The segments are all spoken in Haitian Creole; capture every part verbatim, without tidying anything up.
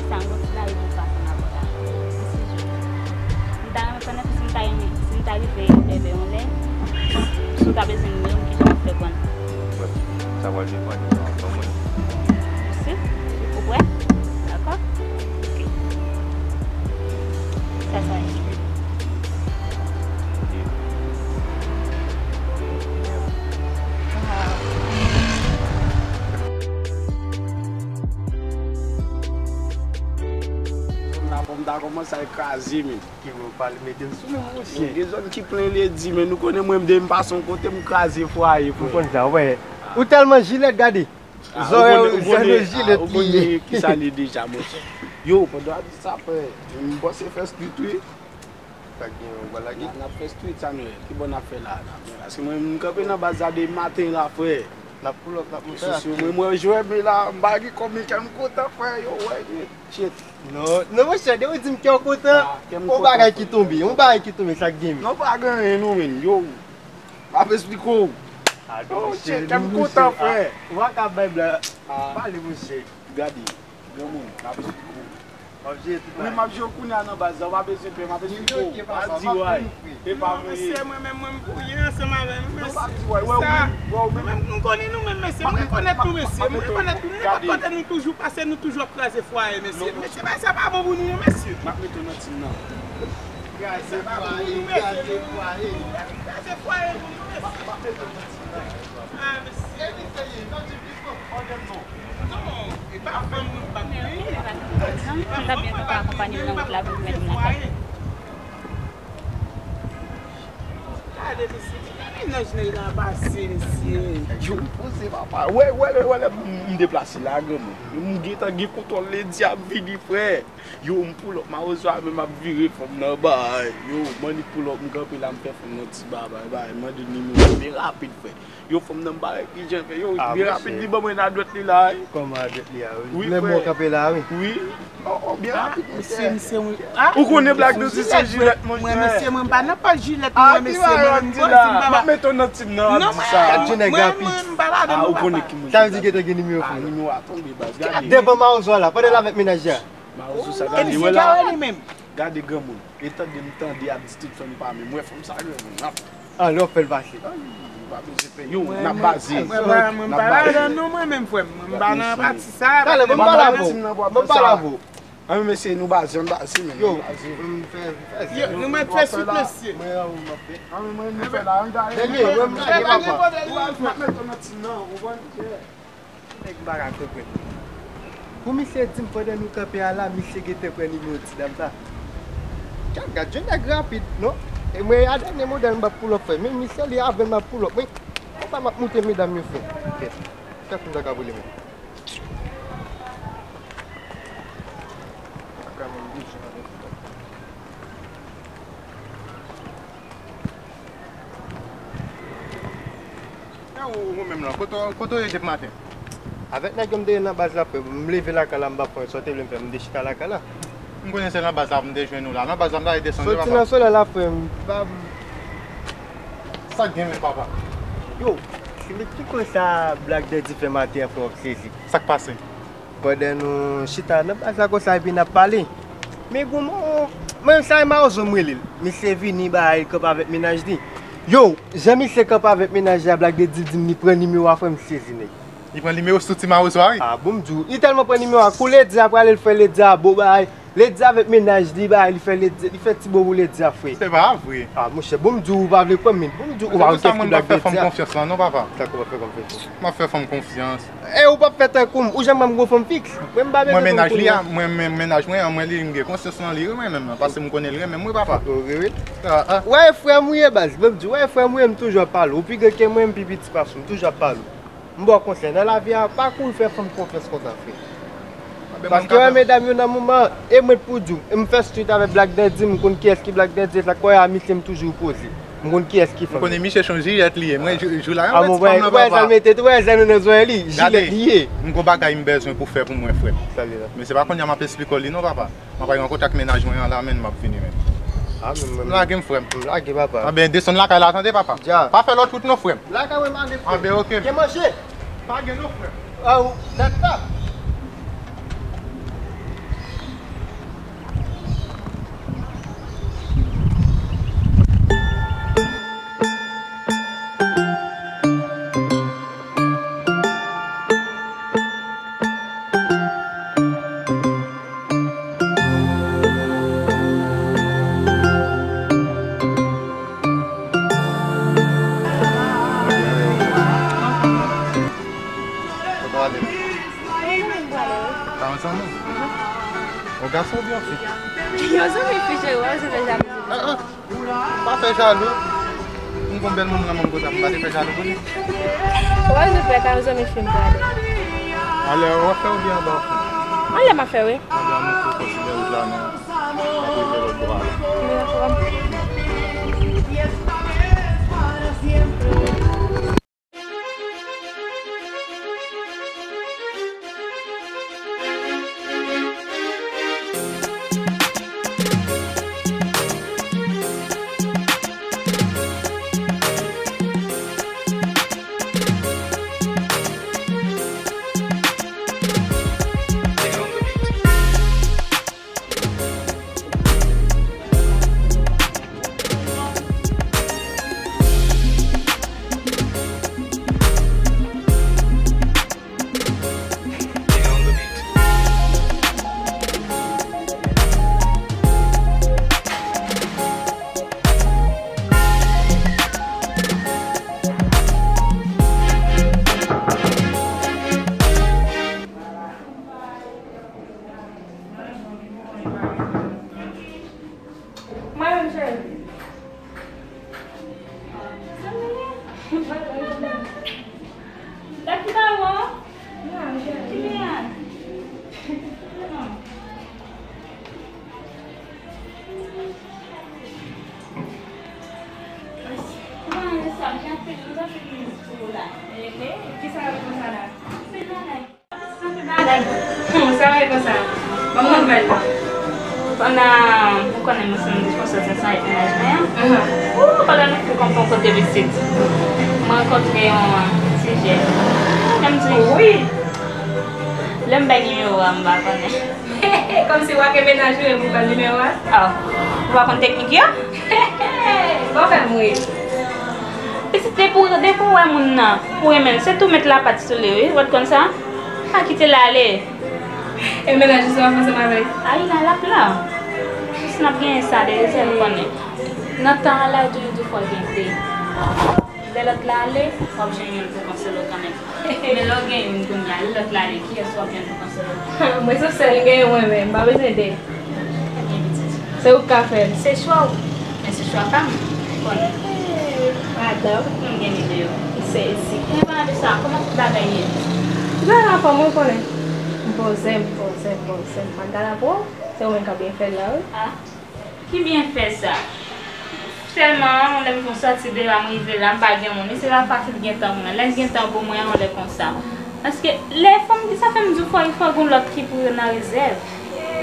Sa, m gon ti lari pou m pase m avè w la. Mèsi, Jodi. M ta renmen konnen si m ta renmen, si m ta rive bèbè yon lè, si w ta bezwen nimewo m, kijan w ap fè jwenn? Bon, sa pral depann de yon ban mwen. Ou si? Ou prè? Dakò. Ok. Sa, sa ye. Zòn la, bon, m ta kòmanse al kraze, men. Ki vle w pale, mete m sou men, monchè. Gen zòn ki plen ledi, men nou konnen mwen, m de m pase yon kote, m kraze fwaye, frè. M konn sa, wè. Ou tèlman jilèt, gade. Ah, zòrèy ou, zòrèy jilèt li ye. Ou konnen ki sa li ye deja, monchè. Yo, pandan w ap di sa, frè, m panse fè street, wi. Sa k gen, ou pral lage? N ap fè street, sa nou ye. Ki bò n ap fè la, la? Paske mwen, m kanpe nan baz la de maten la, frè. N ap pull up, n ap monte a pye. Mwen, mwen jwe, men la, m pa gen kòb, men kè m kontan, frè. Yo, wè, gen shit. Non, non, monchè, depi w di m kè w kontan, yon bagay ki tonbe, yon bagay ki tonbe, sa k gen. Non, pa gen anyen, non, men. Yo, m ap esplike w. Oh, shit, kè m kontan, frè. Ou pa ka bay blag. Pale, monchè. Gade, granmoun, m ap esplike w. W ap jere tout bagay. Wi, m ap jere w kounye a nan baz la, w pa bezwen pè, m ap esplike w. Pa di way. E pa mwen ye. Mesye, mwen menm, mwen, m pou ye ansanm avè nou, mesye. Non, pa di way. Wè, ou menm, wè, ou menm. Mwen menm, nou konnen nou menm, mesye. M rekonèt nou, mesye. M rekonèt nou. Nenpòt kote nou toujou pase, nou toujou ap kraze fwaye, mesye. Mesye, bagay sa pa bon pou nou, non, mesye. M ap mete w nan tim nan. Kraze fwaye, kraze fwaye. Kraze fwaye pou nou, mesye. M ap mete w nan tim nan. Ah, mesye. Non, m ta byen kontan akonpanye m nan wout la pou m mennen m lakay. Gade, mesye, ki mennaj nèg la pase, mesye. Yo, poze, papa. Wè, wè, wè, wè, m deplase la, granmoun. M gentan gen kontwòl ledi ap vini, frè. Yo, m pull up, mawozo a menm ap vire fanm nan bay. Yo, m annik pull up, m kanpe la, m fè fanm nan ti babay, bay. Mande nimewo byen rapid, frè. Yo, fanm nan m pa wè kijan fè. Yo, byen rapid, li ban mwen adrès li la, wi. Kòman adrès li a, wi? Wi, frè. Lè mwen kanpe la, wi. Wi. Oh, oh, byen rapid, mesye, mesye, wi. Ou konnen Black Dog se jilèt, monchè. Mwen, mesye, mwen pa nan pòz jilèt, mwen, mesye, mwen, mwen, mwen, m pa la. M ap mete w nan tim nan, ap di sa. Mwen, mwen, mwen, m pa ladan, non, papa. Ou konnen ki moun. Sa vle di gentan gen nimewo fanm nan. Nimewo a tonbe, baz, gade. Devan mawozo a la, pandan l avèk mennaj li a. Mawozo sa, gade, wè la. Gade granmoun. E tande m tande ap di tout fanm pa men. M wè fanm sa granmoun. Anlè w fè l pase. Ay, ou pa bezwen pè. Yo, n ap baze. Mwen pa, mwen pa ladan non, mwen menm, frè m. Mwen pa nan pati sa. Talè, mwen pale avè w. Mwen pale avè w. An, mesye, nou baze, ann baze, men. Yo, m fè, fè. Yo, nou mèt fè swit, mesye. Mwen, an, mwen, nou fè la, ann gaye. Dènye, mwen, m lage papa. Ou ap mèt nan ti nan, ou konprann? Nèg m pa ka konprann. Pou misye di m pandan nou kanpe a la, misye gentan pran nimewo ti dam sa. Gad, gad, yon nèg rapid, non? E mwen a dènye modèl m ap pull up, frè. Men misye li avè m ap pull up, wi. Konsa m ap moute medam yo, frè. Kèt, kèt m ta ka boule, men. E ou, ou menm lan, kote w, kote w ye depi maten? Avèk nèg yo m te ye nan baz la, frè. M leve lakay la, m pa fè anyen. Sa w te vle m fè? M te chita lakay la. M konnen se nan baz la pou m te jwenn ou la. Nan baz la, m ta desann, papa. Soti nan solèy la, frè. M pa... Sa k gen menm, papa? Yo, se ki konsa Black Daddy fè maten an, frè, w ap sezi. Sa k pase? Pandan nou chita nan baz la konsa epi n ap pale. Men gon mo-, mwen sa e mawozo m rele l. Misye vini bay kanpe avèk mennaj li. Yo, jan misye kanpe avèk mennaj li a, Black Daddy di m li pran nimewo a, frè, m sezi, nèg. Li pran nimewo sou ti mawozo a, wi. Ah, bon, m di w, li tèlman pran nimewo a, kou ledi a prale, l fè ledi a bo bay. Ledi avèk mennaj li bay, li fè ledi, li fè ti bo pou ledi a, frè. Se pa vre. Ah, monchè, bon, m di w, ou pa vle kwè m, men bon, m di w, ou pa vle kwè m. Mwen pa fè fanm konfyans lan, non, papa. Sa k ou pa fè konfyans? M ap fè fanm konfyans. E ou p ap fè tankou m, ou janm wè m gon fanm fiks? Mwen m pa bezwen fanm konfyans. Mwen mennaj li a, mwen men mennaj mwen an, mwen li m gen konsyans nan li, wi, mwen menm nan, paske m konnen l renmen m, wi, papa. Ou renmen? Ah, ah. Wè, e frè m ou ye, baz, bon, m di, wè, e frè m ou ye, m toujou ap pale w. Ou pi gran ke mwen, m pi piti pase w, m toujou ap pale w. M ba w konsèy, nan lavi a, pa kouri fè fanm konfyans konsa, frè. Paske wè medam yo nan moman, e mwen t pou di w, m fè street avèk Black Daddy, m konn kiyès ki Black Daddy, sa k wè a misye m toujou poze. M konn kiyès ki fanm. M konnen misye se yon jilèt li ye, mwen jou, jou la, yon ti fanm nan, papa. Wè sa l mete tou, wè zèl nan zòrèy li, jilèt li ye. M gon bagay m bezwen pou fè pou mwen, frè m. Men se pa kounye a m ap esplike w li non, papa. M ap al rankontre ak mennaj mwen an la, men m ap vini, men. Ah, men, men, lage m, frè m. M lage, papa. Anben, desann lakay la, tande, papa. Dja. Pa fè lòt wout non, frè m. Lakay mwen m ale, frè m. Anben, oke. Gen manje? Pa gen non, frè m. Ah, ou, dat la. Pale. Yon zanmi m pale, wi. Sa yon zanmi? Yon gason oubyen yon fi? Yon zanmi fi, cheri, w ap fè jalouzi. Ah, ah. Pa fè jalou. M gon bèl moun nan menm kote, m pa te fè jalou pou li. W ap fè ka yon zanmi fi m pale. Anlè w ap fè oubyen anba w fè? Anlè m ap fè, wi. Anlè nou tou kontinye wout la, nou ap rive lòt bò a la. Mwen menm, cheri. Dakota, non, cheri. Ki li a? Non. Kòman sa, jan fè, jan fè pou la? Ehe, kisa w ap fè konsa la? Bagay. Hmm, sa va konsa. Ban m nouvèl la. Pandan, ou konnen mwen se yon responsab sa avèk mennaj mwen an. Mhm. Ou, pandan nou fou konpon kote pitit, mwen rankontre yon ti jèn. Lè m di wi. Lè m bay nimewo a, m pa konnen. Kòmsi w ap gen mennaj ou epi w ba l nimewo a? Ah, ou pa konn teknik yo? Bon, fè m ri. Pitit, depi w, depi w wè moun nan, ou renmen l, se tou met lapat sou li, wi. Ou pa t konn sa? Pa kite l ale. E mennaj ou se w ap ansanm avè l? Ay la, l ap la. Jis n ap genyen sa de rezèv, ou konnen. Nan tan an la, yo toujou di fò gen de. Lè lòt la ale, w ap jwenn youn pou konsole w kanmenm. Men lè w gen youn kounye a, lè lòt la ale, kiyès w ap jwenn pou konsole w? Mwen se sèl m genyen mwen menm, m pa bezwen de. Ebyen pitit. Se ou k ka fè l. Se chwa w. Men se chwa pa m, ou konnen. Madanm. Tout moun gen lide yo. M sezi. Men palan de sa, kòman tout bagay ye? Tout bagay anfòm, ou konnen. M poze m, poze m, poze m. M pa t gade pou ou, se ou menm k ap byen fè l la, wi. Ah. Ki byen fè sa? Sèlman, yon lè m fon sòti deyò a, m rive la, m pa gen moun. Li se pa fasil gen tan pou mwen. Lè l gen tan pou mwen, yon lè konsa. Paske lè fanm ki sa fè m di w fò, fò gen lòt ki pou yo nan rezèv.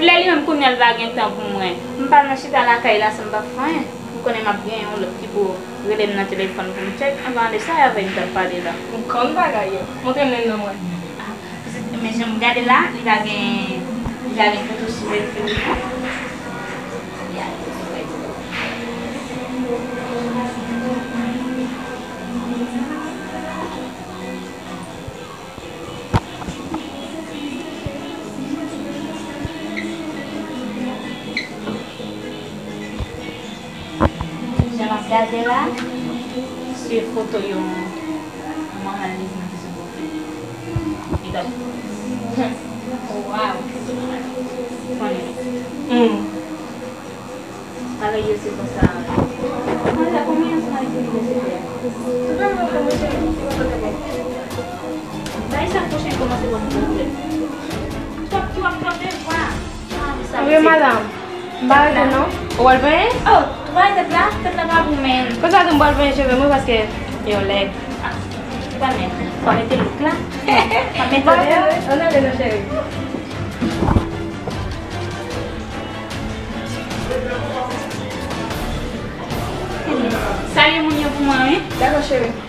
Lè li menm kounye a, l pa gen tan pou mwen. M pa nan chita lakay la san m pa fè anyen. M konnen m ap gen yon lòt ki pou rele m nan telefòn pou m tchèk. An palan de sa, e avè l m t ap pale la. M konn bagay yo. Montre m nen non mwen. Men jan m gade la, li pa gen, li pa gen foto sou l, non. Jan m ap gade la, se foto yon manman Lizman ki sou pwofil. Li t ap. Waw. Konnen. Hmm. Bagay yo se konsa. Mwen la, konbyen yon sou mari ki vin se fè? Bay sa pwochen kòmanse wòl mwen. Twòp, twòp, twòp de vwa. Wi, madanm. M pa rete non. Ou pral penyen? Oh, ou pa rete la? Tèt la pa pou men. Konsa tou m pral penyen cheve mwen paske yo lèd. Ah, ou pa men. Fò mete look la. Fò mete. Bon, ann ale non, cheri. Salye moun yo pou mwen, wi. Dakò, cheri.